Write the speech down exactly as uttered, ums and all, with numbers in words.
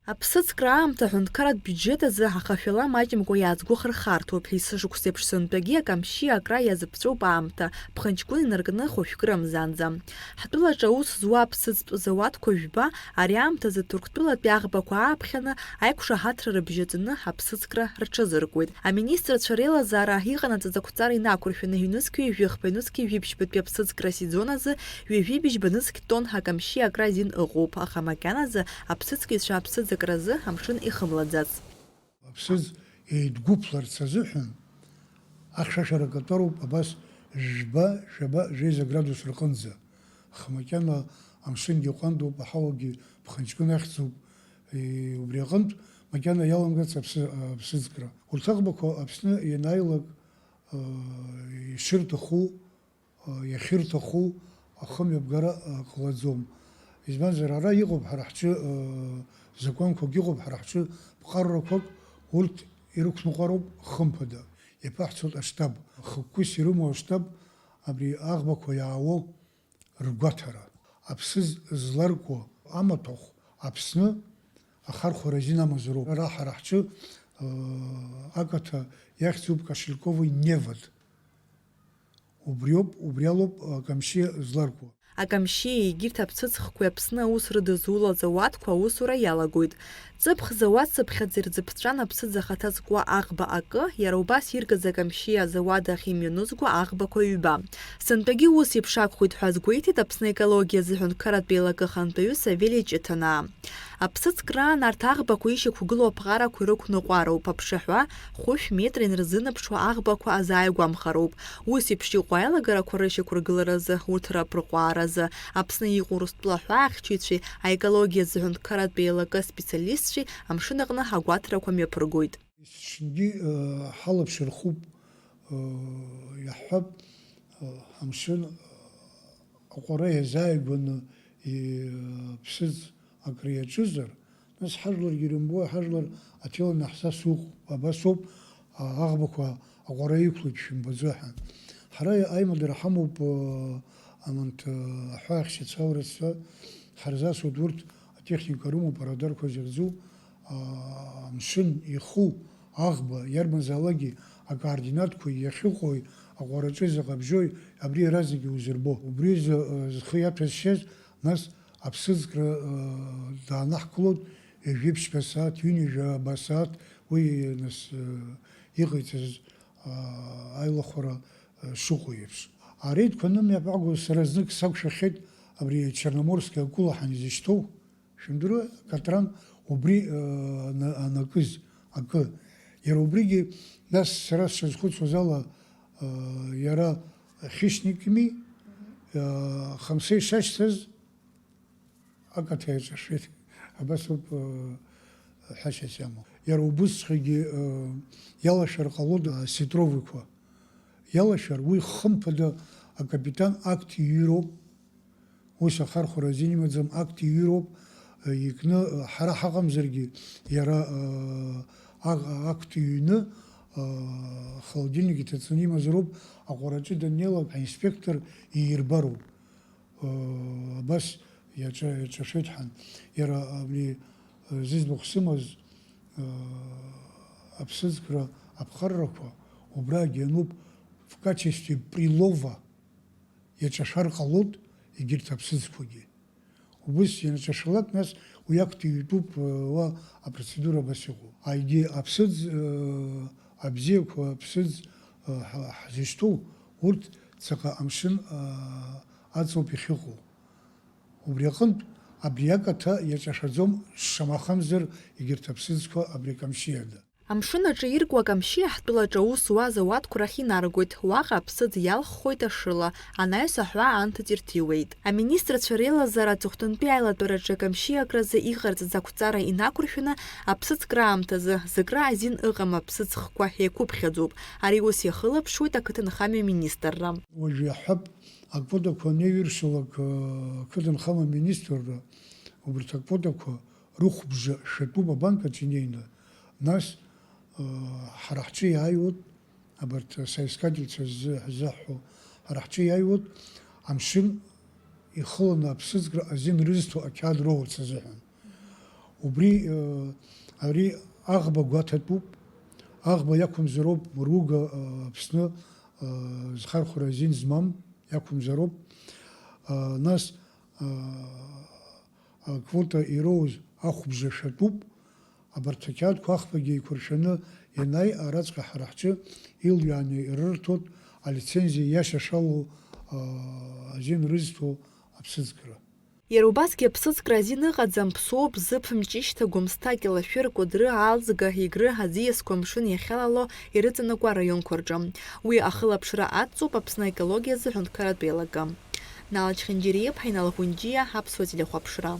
Аԥсыӡкра аамҭа аҳәынҭқарратә биуџьет азы ахашәала маҷымкәа иаазгәыхырхарҭоуп, есышықәсеиԥш сынтәагьы акамшьи акра иазыԥҵәоуп аамҭа, ԥхынҷкәын инаркны хәышәкы рамзанӡа. Ҳтәылаҿы аус зуа аԥсыӡтә зауадқәа жәба ари аамҭазы Ҭырқәтәылатәи аӷбақәа ааԥхьаны аиқәшаҳаҭра рыбжьаҵаны аԥсыӡкра рҽазыркуеит. Аминистрцәа реилазаара иҟанаҵаз ақәҵара инақәыршәаны ҩнызқь ҩажәи хԥа ҩнызқь ҩажәи ԥшьбатәи аԥсыӡкра асезон азы ҩажәи быжьба нызқь тонн акамшьи акра азин ыҟоуп, аха макьаназы аԥсыӡкыҩцәа аԥсыӡ акразы амшын ихымлаӡац. Аԥсыӡ еидгәыԥларц азыҳәан ахьшәашәара каҭәароуп абас жәба, жәаба, жәеиза градус рҟынӡа. Аха макьана амшынгьы ҟәандоуп, аҳауагьы ԥхынҷкәын ахьӡуп. Е, убри аҟынтә макьана иаламгац аԥсы-, аԥсыӡкра. Урҭ аӷбақәа Аԥсны ианааилак, э, ишырҭаху, э, иахьырҭаху ахымҩаԥгара, э, ҟалаӡом. Избанзар, ара иҟоуп ҳара ҳҿы, э, закәанқәак, иҟоуп ҳара ҳҿы ԥҟаррақәак, урҭ ирықәныҟәароуп хымԥада. Иаԥаҳҵоит аштаб. Хықәкыс ирымоу аштаб абри аӷбақәа иаауоу ргәаҭара. Аԥсыӡ зларкуа амаҭәахә Аԥсны ахархәара азин амазароуп. Ара ҳара ҳҿы, э, акаҭа иахьӡуп Кошельковый невод. Убриоуп, убри алоуп акамшьы зларкуа. Акамшьи егьырҭ аԥсыӡ хқәеи Аԥсны аус рыдызулаз ауадқәа аусура иалагоит. Ҵыԥх зауа цыԥхьаӡа ирзыԥҵәан аԥсыӡ ахаҭа зкуа аӷба акы, иара убас иргаз акамшьи азауад ахь имҩанызго аӷбақәа ҩба. Сынтәагьы ус еиԥш акәхоит ҳәа азгәеиҭеит Аԥсны аекологиа азы аҳәынҭқарратә еилакы ахантәаҩы Савели Ҷыҭанаа. Аԥсыӡ краан арҭ аӷбақәа ишьақәгылоу аԥҟарақәа ирықәныҟәароуп аԥшаҳәа хәышә метра инарзынаԥшуа аӷбақәа азааигәамхароуп. Ус еиԥш иҟоу аилагарақәа рышьақәыргыларазы, урҭ раԥырҟәааразы Аԥсны иҟоу Урыстәыла аҳәаахьчаҩцәеи аекологиа азы аҳәынҭқарратә еилакы аспециалистцәеи амшын аҟны агәаҭарақәа мҩаԥыргоит. Есшьынгьы, э, ҳалаԥш рхуп, э, иаҳҳәап, э, амшын, э, аҟәара иазааигәаны, э, ԥсыӡ акры иаҿызар, нас ҳажәларгьы ирымбои, ҳажәлар аҭел анаҳзасу ыҟоуп, абас ауп, а, аӷбақәа аҟәара иқәлоит шәымбаӡо ҳәа. Ҳара аимадара ҳамоуп, э, аманҭ, э, аҳәаахьчацәа, аурысцәа ҳарзасуеит, урҭ атехника рымоуп, арадарқәа зыхьӡу, а, амшын иху аӷба иарбанзаалакгьы акоординатқәа иахьыҟои, аҟәараҿы изаҟа бжьои, абри иаразнакгьы узырбо. Убри зы-, зхы иаҭәазшьаз, нас аԥсыӡкра, э, даанаҳкылоит, ҩажәи ԥшьба сааҭ, ҩынҩажәаба сааҭ уи, нас, э, иҟаиҵаз, э, аилахәара, э, шыҟоу еиԥш. Арейдқәа анымҩаԥаго сара знык сақәшәахьеит абри Черноморски акәыла ҳанизышьҭоу. Шәымдыруа, Катран убри, э, ана-, анакыз акы. Иара убригьы, нас сара сшазхәыцуаз ала, э, иара хищникми, э, хамсеи шашьҭаз акаҭа иаҿашәеит. Абас ауп, э, ҳәашьас иамоу. Иара убысҵәҟьагьы, э, иалашәар ҟалоит, э, сетровыйқәа. Иалашәар, уи хымԥада акапитан акт иҩыроуп. Ус ахархәара азин имаӡам, акт иҩыроуп, э, икны, э, ҳара ҳаҟамзаргьы, иара, э, а-, акт иҩны, э, холодильник иҭаҵаны имазароуп, аҟәараҿы даннеилак, аинспектор иирбароуп. Э, абас иаҿа-, иаҿашәеит ҳәа. Иара абри, э, зыӡбахә сымаз, э, аԥсыӡкра аԥҟаррақәа убрагьы иануп, в качестве прилова иаҿашәар ҟалоит егьырҭ аԥсыӡқәагьы. Убыс ианаҿашәалак, нас уи актәи итәуп, э, уа апроцедура абас иҟоу. Егьи аԥсыӡ, э, абзиақәа, аԥсыӡ, э, ҳа-, ҳзышьҭоу, урҭ ҵаҟа амшын, э, аҵоуп иахьыҟоу. Убри аҟынтә, абри акаҭа иаҿашәаӡом, шамахамзар, егьырҭ аԥсыӡқәа абри акамшьи ада. Амшын аҿы иркуа акамшьи ҳтәылаҿы аус зуаз ауадқәа рахь инаргоит, уаҟа аԥсыӡ иалххоит ашыла, анаҩс аҳәаа анҭыҵ ирҭиуеит. Аминистрцәа реилазаара аҵыхәтәантәи аилатәараҿы акамшьи акразы иҟарҵаз ақәҵара инақәыршәаны, аԥсыӡкра аамҭазы зыкра азин ыҟам аԥсыӡ хқәа еиқәыԥхьаӡоуп. Ари ус иахылаԥшуеит ақыҭанхамҩа министрра. Уажә иаҳҳәап, аквотақәа анеиҩыршалак, ақыҭанхамҩа министрра, убарҭ аквотақәа рыхәбжа шәатәуп абанк аҿы инеины, нас, э, ҳара ҳҿы иааиуеит, абарҭ соискательцәа ззы ҳзаҳҳәо, ҳара ҳҿы иааиуеит, амшын ихыланы аԥсыӡкра азин рызҭо ақьаад роурц азыҳәан. Убри, э, ари аӷба гәаҭатәуп, аӷба иақәымзароуп руга, э, Аԥсны, э, зхархәара азин змам иақәымзароуп. Э, нас, э, аквота ироуз ахәбжа шәатәуп, абарҭ ақьаадқәа ахԥагьы еиқәыршәаны ианааи, араҵәҟьа ҳара ҳҿы илҩааны ирырҭоит алицензиа иашьа шалоу, э, азин рызҭо аԥсыӡкра. Иара убасгьы аԥсыӡкра азин ыҟаӡам, ԥсуоуп, зыԥымҵәышьҭа, Гәымсҭа, Кьалашәыр, Кәыдры, Аалӡга, Егры, аӡиасқәа амшын иахьалало ирыҵанакуа араионқәа рҿы. Уи ахылаԥшра адҵоуп Аԥсны аекологиа азы аҳәынҭқарратә еилакы. Нала Чхинџьириаԥҳа, Инал Ӷәынџьиа, Аԥсуа телехәаԥшра.